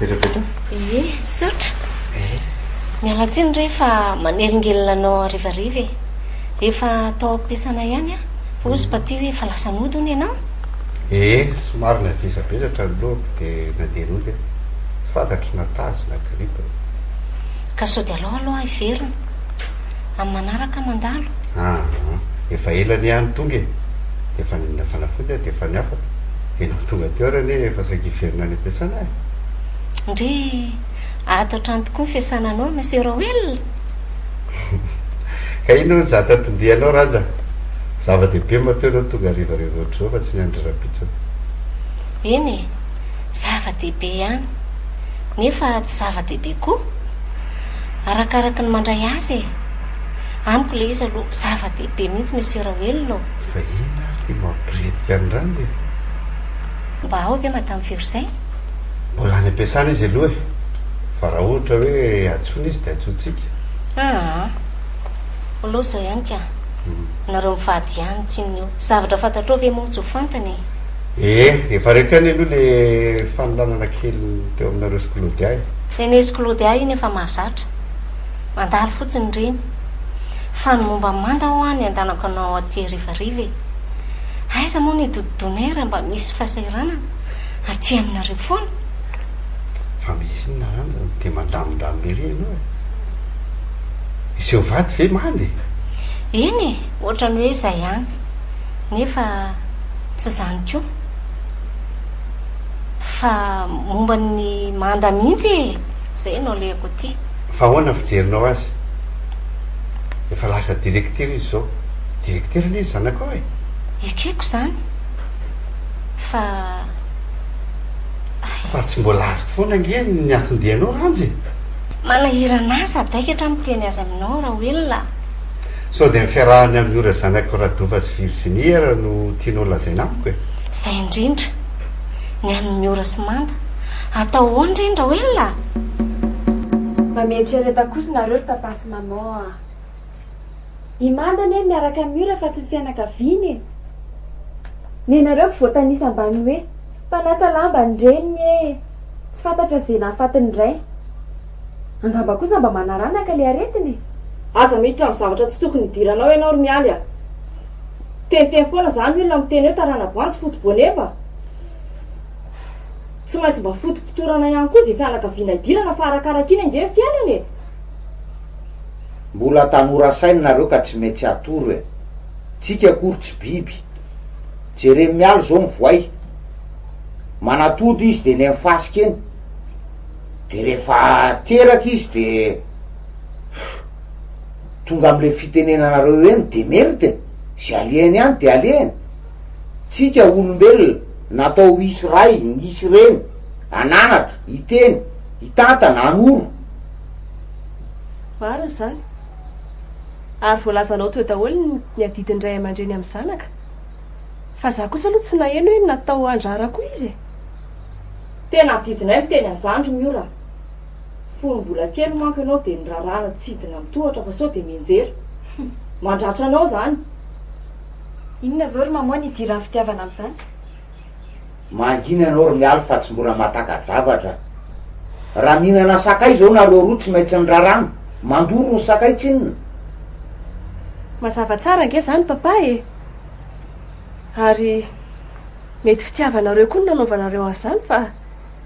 Mipetrapetraha. Ie, misaotra. Miala tsiny re fa manelingelina anao harivariva e. Efa tao am-piasana ihany aho, fa hozy Paty hoe efa lasa nody hono ianao? Ee, somary navesabesatra ny lohako dia nandeha nody aho. Tsy fantatro na tazo na gripa. Ka sao dia alao aloha hiverina. Amin'ny manaraka mandalo. Aa, efa ela anie aho no tonga e. Dia efa nihinana fanafody aho dia efa niafaka. Ianao tonga teo ary anie efa saika hiverina any am-piasana e. Ndry, ato an-trano tokoa ny fiasana anao Monsieur Raoel? Ka inona no zatra tondianao Ranja? Zava-dehibe matoa ianao tonga harivariva ohatr'izao fa tsy niandry rahampitso. Eny e, zava-dehibe ihany. Nefa tsy zava-dehibe koa. Arakaraky ny mandray azy e. Amiko ilay izy aloha zava-dehibe mihitsy Monsieur Raoel ô. Fa inona ary ity mampiretika an'i Ranja e? Mba ao ve Madame Ferizay? Mbola any am-piasana izy aloha e. Fa raha ohatra hoe antsoina izy dia antsointsika. Aa. Aloha izao ihany ka. Nareo mivady ihany tsinona io. Zavatra fantatrao ve moa tsy ho fantany e? Ee, efa reko ihany aloha le fanolanana kely teo aminareo sy Claudia e. Nene sy Claudia iny efa mahazatra. Mandalo fotsiny ireny. Fa ny momba an'i Manda hoa ny andanako anao aty harivariva e. Aiza moa ny dodonay raha mba misy fahasahiranana? Aty aminareo foana. Fa misy inona ranja no dia mandamindamina ery ianao e? Hiseho vady ve Manda e? Eny e, ohatran'ny hoe izay ihany. Nefa tsy izany koa. Fa momba ny Manda mihitsy e! Izay no alehako aty. Fa ahoana ny fijerinao azy? Efa lasa directeur izy izao. Directeur anie ny zanakao e! Ekeko izany fa hay. Fa tsy mbola azoko foana ange ny anton-dianao Ranja e! Manahirana ahy sady taikatra aho miteny azy aminao Raoelina a! Sao dia ny fiarahany amin'i Ora zanako Radofa sy Virginie ary no tianao lazaina amiko e? Izay indrindra! Ny amin'i Miora sy Manda. Atao ahoana ireny Raoelina a? Mba mieritrereta kosa nareo ry papa sy maman a! I Manda anie miaraka amin'i Miora fa tsy ny fianakaviany e! Nenareo ko voatanisa ambany hoe mpanasa lamba ny reniny e! Tsy fantatra ze nahafaty ny rainy. Angamba kosa mba manaranaka le aretina e! Aza miditra amin'ny zavatra tsy tokony hidiranao ianao ry Mialy a! Teniteny foana izany ny olona miteny hoe tarana-boanjo foto-boaneva. Tsy maintsy mba foto-potorana ihany koa izay fianakaviana hidirana fa arakarak'iny ange ny fiainana e! Mbola tanora saina nareo ka tsy mety atoro e! Tsika akory tsy biby. Jereo mialy zao ny voay. Manatody izy de eny am fasika eny. De rehefa teraka izy de tonga amle fitenenanareo hoe ny demerde e! Ze alehany any de alehany. Tsika olombelona natao hisy ray, nisy reny, hananatra, hiteny, hitantana, hanoro. Marina izany. Ary voalazanao teo daholo ny adidin'ny ray aman-dreny amin'ny zanaka. Fa za kosa aloha tsy naheno hoe natao handrara koa izy e. Tena adidinay miteny an'izany ry Miora a! Fony mbola kely manko ianao dia nirarahana tsy hidina amin'ny tohatra fa sao dia mianjera. Mandratra anao izany. Inona izao ry Maman ny idiran'ny fitiavana amin'izany? Mangina ianao ry Mialy fa tsy mbola mahataka-javatra. Raha mihinana sakay izao nareo roa tsy maintsy ny rarano, mandoro ny sakay tsinona. Mazava tsara ange izany papa e! Ary mety fitiavanareo koa no nanaovanareo an'izany fa.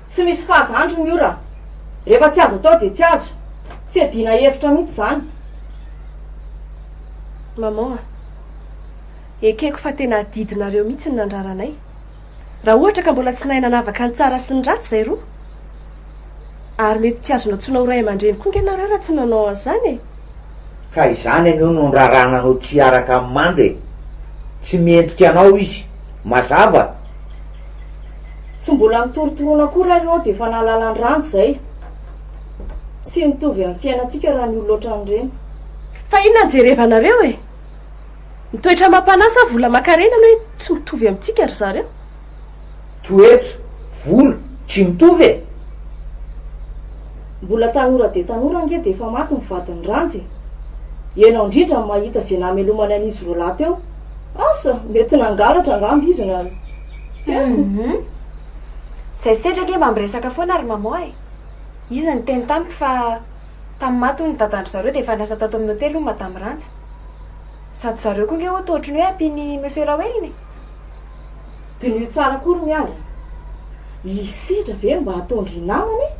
Tsy misy faha zandry Miora a! Rehefa tsy azo atao dia tsy azo. Tsy iadiana hevitra mihitsy izany. Maman a! Ekeko fa tena adidinareo mihitsy ny nandrara anay. Raha ohatra ka mbola tsy nahay nanavaka ny tsara sy ny ratsy izay roa. Ary mety tsy azo nantsoina ho ray aman-dreny koa nge nareo raha tsy nanao an'izany e! Ka izany anio no nirarahana anao tsy hiaraka amin'i Manda e! Tsy mendrika anao izy. Mazava? Tsy mbola nitorotoroana akory ary ianao dia efa nahalala ny rano izay. Tsy mitovy amin'ny fiainantsika raha ny olona ohatran'ireny. Fa inona no jerevanareo e? Ny toetra amam-panahy sa vola aman-karena no hoe tsy mitovy amintsika ry zareo? Toetra, vola, tsy mitovy e! Mbola tanora dia tanora ange dia efa maty ny vadin'i Ranja e! Ianao indrindra no mahita izay namelomany an'izy roalahy teo. Asa, mety nangalatra angamba izy na tsy haiko. Izay sedra ange mba miresaka foana ry maman e! Izy niteny tamiko fa tamin'ny maty hono ny dadan-dry zareo dia efa niasa tato amin'ny hotely hono Madame Ranja. Sady zareo koa nge hono toa ohatry ny hoe ampian'i Monsieur Raoelina e! Diniho tsara koa ry Mialy a! I Sedra ve mba ataon-dry namana e?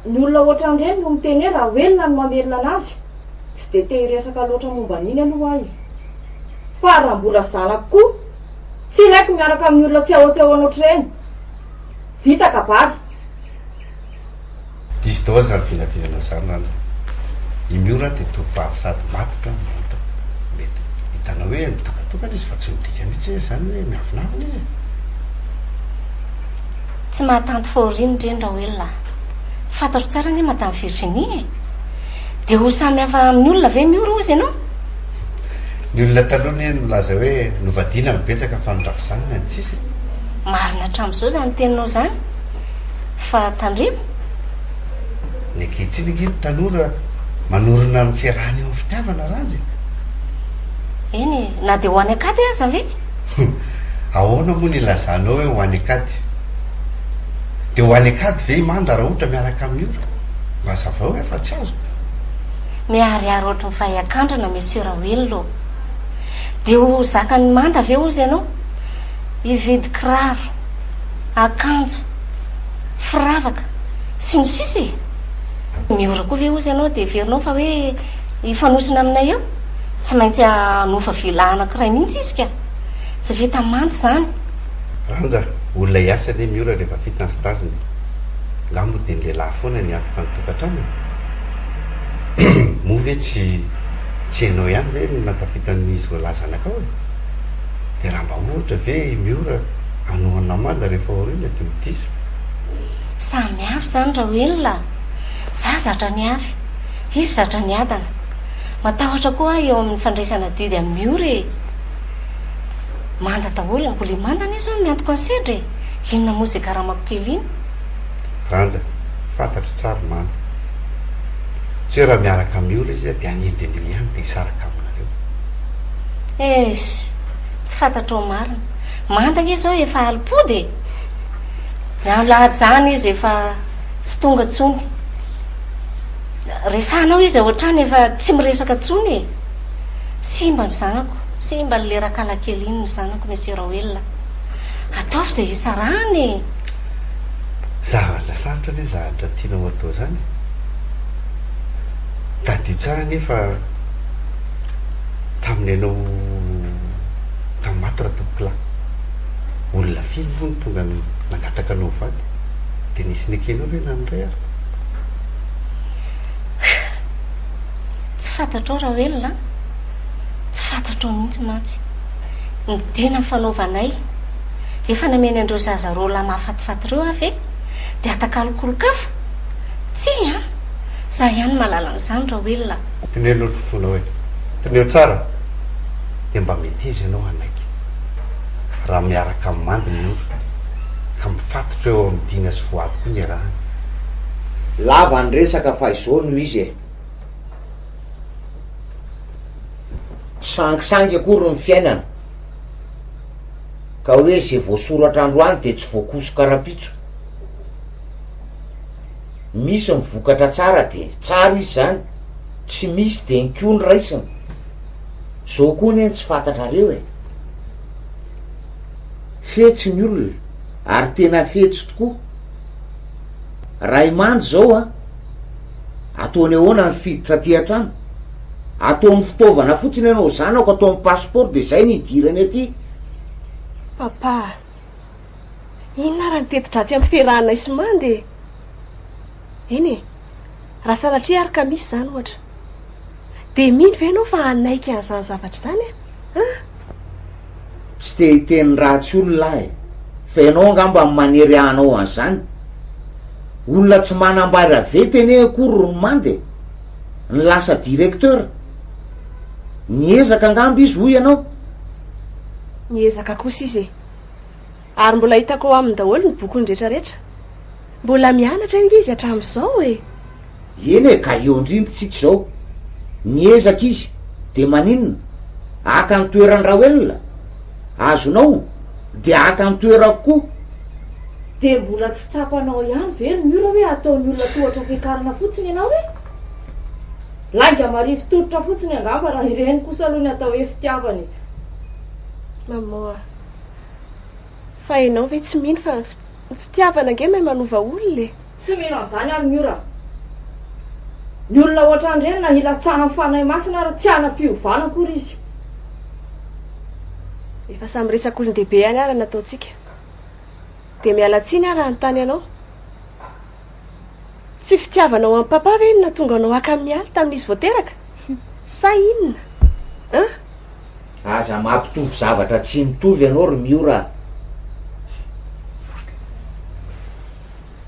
Ny olona ohatran'ireny no miteny hoe Raoelina no mamelona anazy. Tsy dia te hiresaka loatra momba an'iny aloha aho e! Fa raha mbola zanako koa, tsy ilaiko miaraka amin'ny olona tsy ahoa tsy ahoana ohatr'ireny. Vita kabary. Diso daholo zany vinavinanao zany Randra. I Miora dia tovovavy sady matotra no manta. Mety hitanao hoe mitokatokana izy fa tsy midika mihitsy hoe zany hoe miavonavona izy e. Tsy mahatanty fahoriana ireny Raoelina a! Fantatro tsara anie Madame Virginie e! Dia ho samy hafa amin'ny olona ve Miora hozy ianao? Ny olona taloha anie nilaza hoe novadiana ny betsaka fa noravizanina ny tsisy e! Marina hatramin'izao izany teninao izany fa tandremo. Ny ankehitriny ange ny tanora manorina ny fiarahany eo amin'ny fitiavana Ranja e! Eny e, na dia ho any an-kady aza ve? Ahoana moa ny ilazanao hoe ho any an-kady? Dia ho any an-kady ve i Manda raha ohatra miaraka amin'i Ora? Mba hazavao hoe fa tsy azoko. Miharihary ohatry ny fahiakandrana Monsieur Raoelina ô! Dia ho zakan'i Manda ve hozy ianao? Hividy kiraro, akanjo, firavaka, sy ny sisa e! Miora koa ve hozy ianao dia heverinao fa hoe hifanosona aminay eo? Tsy maintsy hanofa villa anankiray mihitsy izy ka! Tsy vita mantsy izany. Ranja, olona hiasa anie Miora rehefa vita ny stage-ny e! Nga moa dia ny lehilahy foana ny hiantoka ny tokantrano e? Moa ve tsy tsy ianao ihany ve no nahatafita an'izy roalahy zanakao e? Dia raha mba ohatra ve i Miora hanohana Amanda rehefa aoriana dia ho diso? Samy hafa izany Raoelina a! Za zatra niafy, izy zatra niadana. Matahotra koa aho eo amin'ny fandraisana adidy amin'i Miora e! Manda daholo, mbola i Manda anie izao no miantoka ny sedra e! Inona moa izay karamako kely iny? Ranja, fantatro tsara i Manda. Tsy hoe raha miaraka amin'i Miora izy dia anindry an'io ihany dia hisaraka aminareo. Eish! Tsy fantatrao marina. Manda ange izao efa alim-pody e! Ny alahajana izy efa tsy tonga intsony. Resahanao izy ao an-trano efa tsy miresaka intsony e! Simba ny zanako, simba ny lerakala kely iny ny zanako Monsieur Raoelina. Ataovy izay hisarahana e! Zavatra sarotra anie zavatra tianao atao izany e! Tadidio tsara anie fa tamin'ny ianao tamin'ny maty Ratompokolahy, olona firy moa no tonga nangataka anao ho vady? Dia nisy nekenao ve na ny iray ary? Tsy fantatrao Raoelina a! Tsy fantatrao mihitsy mantsy. Ny dina nifanaovanay. Efa nameny an'ireo zaza roalahy mahafatifaty ireo aho ve? Dia atakaloko olon-kafa? Tsia an! Za ihany mahalala an'izany Raoelina a! Teneno aloha ny fonao e! Teneo tsara dia mba meteza ianao hanaiky raha miaraka amin'ny Mandy ny ora ka mifatotra eo amin'ny dina sy voady koa ny iarahana. Lava ny resaka fa izao no izy e! Tsy sangisangy akory ny fiainana ka hoe ze voasoratra androany de tsy voakosoka rapitso. Misy ny vokatra tsara de tsara izy zany, tsy misy de ny koa no raisina. Zao koa anie ny tsy fantatrareo e! Fetsy ny olona ary tena fetsy tokoa. Raha i Mandy zao an, ataony ahoana ny fiditra aty an-trano? Ataony fitaovana fotsiny ianao zanako, ataony passeport de zay ny hidirany aty. Papa, inona ary ny teti-dratsy amin'ny fiarahanay sy Mandy e? Eny e, raha sanatria ary ka misy izany ohatra. Dia mino ve ianao fa hanaiky an'izany zavatra izany aho? An? Tsy te hiteny ratsy olona aho e, fa ianao angamba no manery ahy hanao an'izany. Olona tsy manambara vety anie akory ry Manda e! Ny lasa directeur. Niezaka angamba izy hoy ianao? Niezaka kosa izy e! Ary mbola hitako ao aminy daholo ny bokiny retraretra. Mbola mianatra ange izy hatramin'izao e! Eny e, ka eo indrindra tsika izao. Niezaka izy, dia maninona? Haka ny toeran'i Raoelina? Azonao? Dia haka ny toerako koa? Dia mbola tsy tsapanao ihany ve ry Miora hoe ataon'ny olona tohatra fiakarana fotsiny ianao e? Lainga marivo tolotra fotsiny angamba raha ireny kosa aloha ny atao hoe fitiavana e. Maman a! Fa ianao ve tsy mino fa ny fitiavana ange mahay manova olona e? Tsy mino an'izany aho ry Miora a! Ny olona ohatran'ireny na hilatsahan'ny Fanahy Masina ary tsy hanam-piovana akory izy. Efa samy resak'olon-dehibe ihany ary ny nataontsika. Dia miala tsiny aho raha hanontany anao. Tsy fitiavanao an'i Papa ve no nahatonga anao haka an'i Mialy tamin'izy vao teraka? Sa inona? An? Aza mampitovy zavatra tsy mitovy ianao ry Miora a!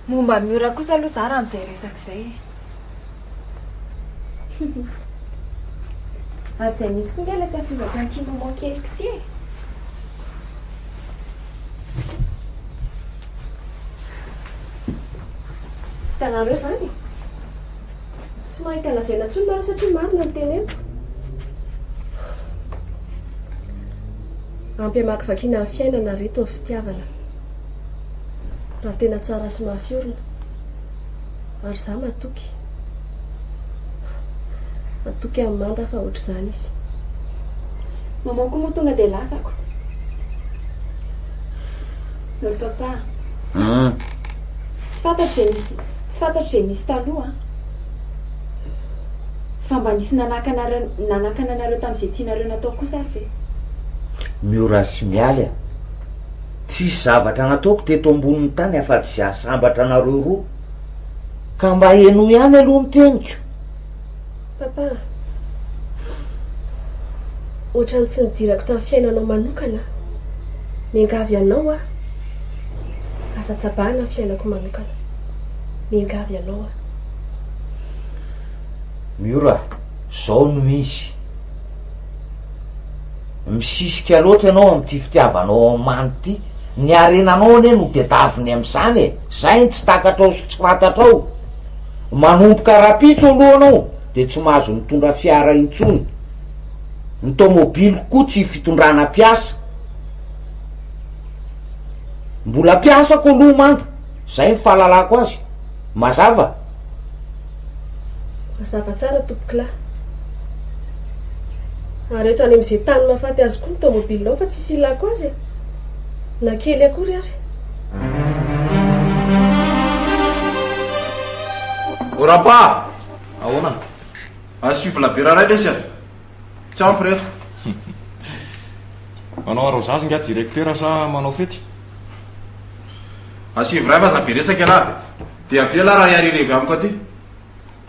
Momba an'i Miora kosa aloha za raha amin'izay resaka izay e. Ary izay mihitsy koa nge ilay tsy hafozako an'ity maman keliko ity e. Hitanareo izany e? Tsy mahita lazaina intsony nareo satria marina ny teneniko. Ampy hamakivakiana ny fiainana ry reto ny fitiavana. Raha tena tsara sy mafy orina. Ary za matoky. Matoky an'i Manda fa ohatr'izany izy. Maman koa moa tonga dia lasako. Ry papa. Tsy fantatro izay nisy tsy fantatro izay nisy taloha an. Fa mba nisy nanakana nanakana anareo tamin'izay tianareo natao kosa ary ve? Miora sy Mialy a! Tsisy zavatra nataoko teto ambonin'ny tany afa-tsy izay hahasambatra anareo roa. Ka mba henoy ihany aloha ny teniko. Papa a! Ohatran'ny tsy nidirako tamin'ny fiainanao manokana. Miangavy anao aho. Aza tsabahana ny fiainako manokana. Miangavy anao aho. Miora, zao no izy. Misisika loatra ianao amin'ity fitiavanao an'i Mano ity. Ny harenanao anie no tedaviny amin'izany e! Zay no tsy takatrao sy tsy fantatrao. Manomboka rahampitso aloha ianao dia tsy mahazo mitondra fiara intsony. Ny taomobiliko koa tsy fitondrana mpiasa. Mbola mpiasako aloha Manda, zay ny fahalalako azy. Mazava? Mazava tsara tompokolahy. Ary eto any amin'izay tany mahafaty azy koa ny taomobilinao fa tsisy ilako azy e! Na kely akory ary. Ô Rapa! Ahoana? Asio labiera iray lesy a! Tsy ampy reto. Manao arrosage nga directeur sa manao fety? Asio iray fa aza be resaka ialahy. Dia avia ialahy raha hiarirevy amiko aty.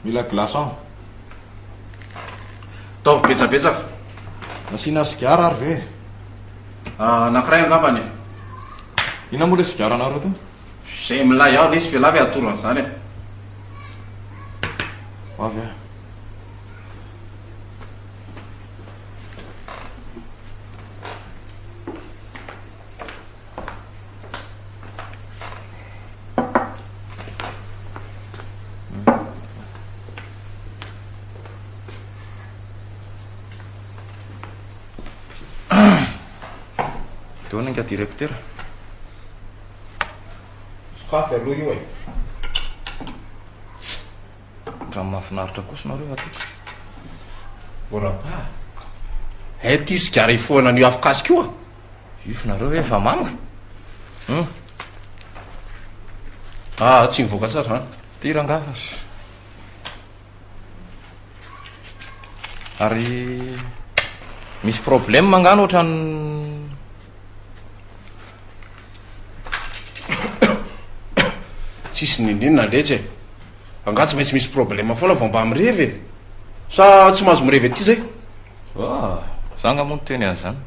Mila glaçon. Ataovy betsabetsaka. Asiana sigara ary ve? Anankiray angambany e. Inona moa ilay sigaranareo teo? Izay milay ao lesy ve lahy ve atoro an'izany e. Ho avy aho. Dia ahoana ingahy directeur? Sokafy aloha io e. Ohatran'ny mahafinaritra kosa nareo aty. O Rapa, hay ty sigara ifohana an'io afokasika io a! Vif nareo ve efa mama? Hum. Ah, tsy mivoaka tsara zany. Ty rangaha fa. Ary misy problème angano ohatran'ny Tsisy n'inon'inona letsy e. Angaha tsy maintsy misy problème foana vao mba mirevy e? Sa tsy mahazo mirevy aty zay? Ah, za angaha moa niteny an'izany.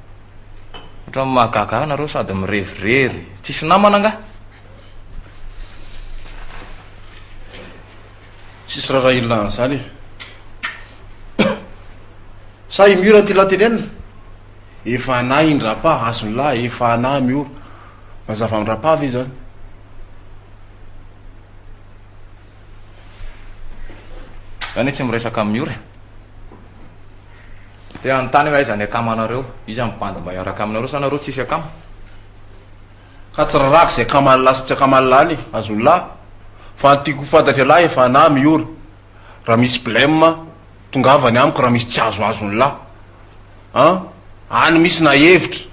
Ohatran'ny mahagaga ahy nareo sady mirevirery. Tsisy namana angaha? Tsisy raharaha ilana an'izany e. Sa i Miora ty lahy tenenina? Efa anah iny Rapa, azon'ny lahy, efa anah Miora. Mazava amin'i Rapa ve izany? Za anie tsy miresaka amin'i Miora e. Te hanontany hoe aiza ny akamanareo? Iza ny bandy mba hiaraka aminareo sa nareo tsisy akama? Ka tsy rarahako izay akaman'lah sy tsy akaman'lah any e, azon'lah. Fa ny tiako ho fantatr'ialahy efa anah Miora. Raha misy blem, tongava any amiko raha misy tsy azoazon'lah. An! Any misy na hevitra,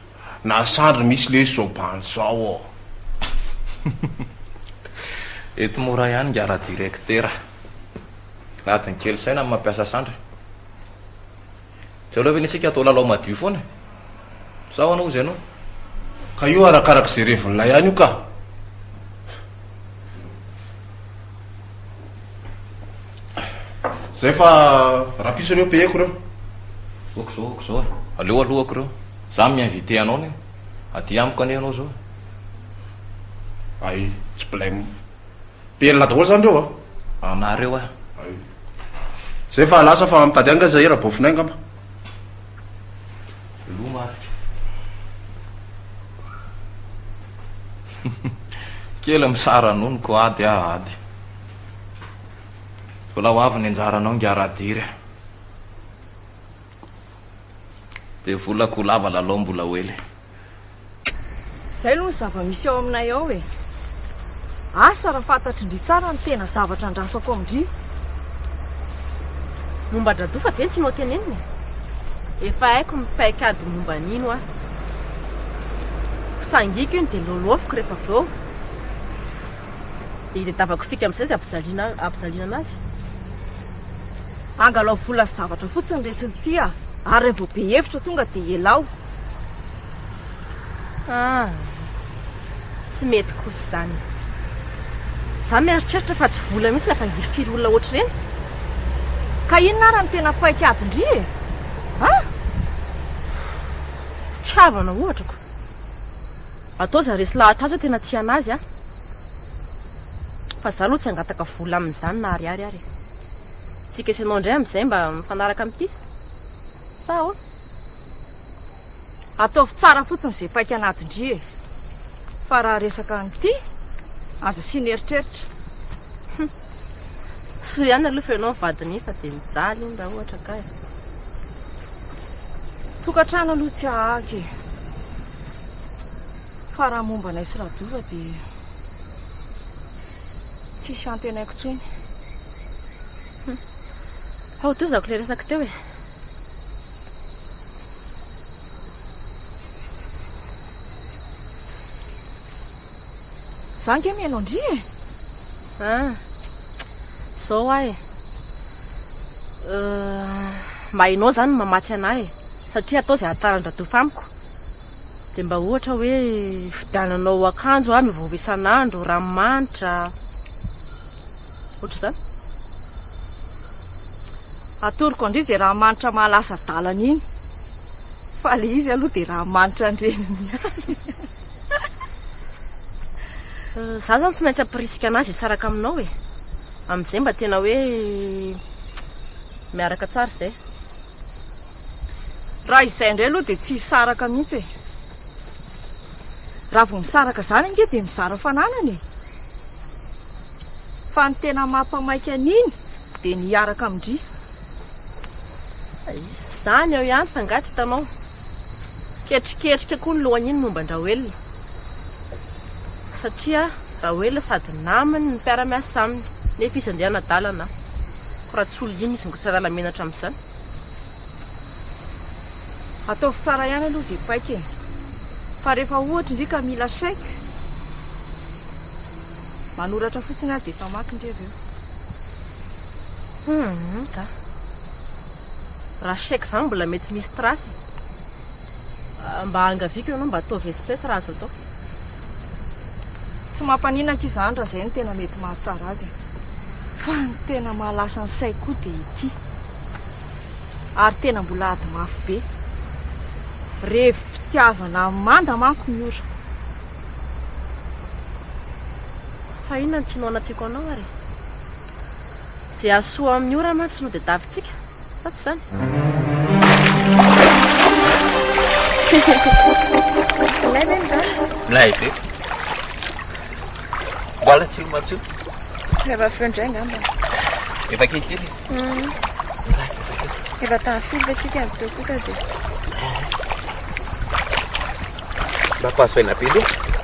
na sandry misy lesy zao bandy zao ô. Eto mora ihany nga ra-direktera. Adiny kely saina ny mampiasa sandry. Tsy aleo ve ny antsika atao lalao madio foana e? Sa ahoana hozy ianao? Ka io arakarak'izay revin'ilay ihany io ka. Zay fa rahampitso ireo payeko ireo. Ok zao ok zao e. Aleo alohako ireo. Za mi-inviter anao anie. Aty amiko anie ianao zao e. Ay, tsy blème. Belona daholo zany ireo a. Anareo a. Ay. Zay fa lasa fa mitady anga zay rabofinay angamba. Loha marika. Kely misara nonoko ady ah ady. Mbola ho avy ny anjaranao ingahy Radiry a. Dia volako ho lava lalao mbola ho ela e. Izay aloha ny zava-misy ao aminay ao e. Asa raha fantatr'ndry tsara ny tena zavatra andrasako amin-dry. Momba an-dRadofa ve ny tianao tenenina e? Efa haiko ny paik'ady momba an'iny hoa. Ho sangiko iny dia lôlôfiko rehefa avy eo. Dia hitadiavako fika amin'izay izay ampijaliana ampijaliana anazy. Angalao vola sy zavatra fotsiny retsy ity a! Ary raha vao be hevitra tonga dia elao. Ah, tsy mety kosa izany. Za mieritreritra fa tsy vola mihitsy ny hampangirifiry olona ohatr'ireny. Ka inona ara no tena paik'adin-dry e? Ah! Fitiavana ohatra ko. Atao izay resy lahatra azy hoe tena tia an'azy aho. Fa za aloha tsy hangataka vola amin'izany na ariary ary e. Tsika sy ianao indray amin'izay mba mifanaraka amin'ity. Sa ahoana? Ataovy tsara fotsiny izay paika anatin-dry e! Fa raha resaka an'ity, aza asiana eritreritra. Hum. Soa ihany aloha fa ianao vadiny iny fa dia mijaly iny raha ohatra ka e. Tokantrano aloha tsy ahako e. Fa raha momba anay sy Radova dia tsisy antenaiko intsony. Hum. Fa hotohizako ilay resaka teo e. Za nge mihaino an-dry e! Ah, zao hoa e. Mba hainao zany ny mamatsy anah e. Satria atao izay ahatara-dRadofa amiko. Dia mba ohatra hoe vidiananao akanjo aho miovaova isan'andro, ranomanitra. Ohatr'izany. Atoroko an-dry izay ranomanitra mahalasa adalana iny. Fa ilay izy aloha dia ranomanitra an-dreniny ihany. Za zany tsy maintsy hampirisika anazy hisaraka aminao e. Amin'izay mba tena hoe miaraka tsara izay. Raha izay indray aloha dia tsy hisaraka mihitsy e. Raha vao misaraka izany ange dia mizara fananana e. Fa ny tena mampamaika an'iny dia ny hiaraka amin-dry. Izany eo ihany fa angaha tsy hitanao? Ketriketrika koa ny lohan'iny momba an-dRaoelina. Satria Raoelina sady namany no mpiara-miasa aminy. Nefa izy andeha hanadala anà. Koa raha tsy olona iny izy ngo tsy halala menatra amin'izany. Ataovy tsara ihany aloha izay paika e. Fa rehefa ohatra ndry ka mila chèque, manoratra fotsiny aho dia efa maka ndry avy eo. Humm ka. Raha chèque izany mbola mety misy trace e. Mba angaviako ianao mba ataovy espèce raha azo atao. Tsy mampaninona akia izany raha izay no tena mety mahatsara azy e. Fa ny tena mahalasa ny saiko koa dia ity. Ary tena mbola ady mafy be. Revi-pitiavana manda manko Miora. Fa inona no tianao hanampiako anao ary e? Izay hahasoa an'i Miora mantsy no tadiavintsika, sa tsy izany? Milay ve ny rano? Milay be. Mbola tsy matsio. Efa avy eo indray angamba. Efa kelikely. Efa tamin'ny firy ve tsika no teo koa ka dia. Mba ampahazo aina be aloha.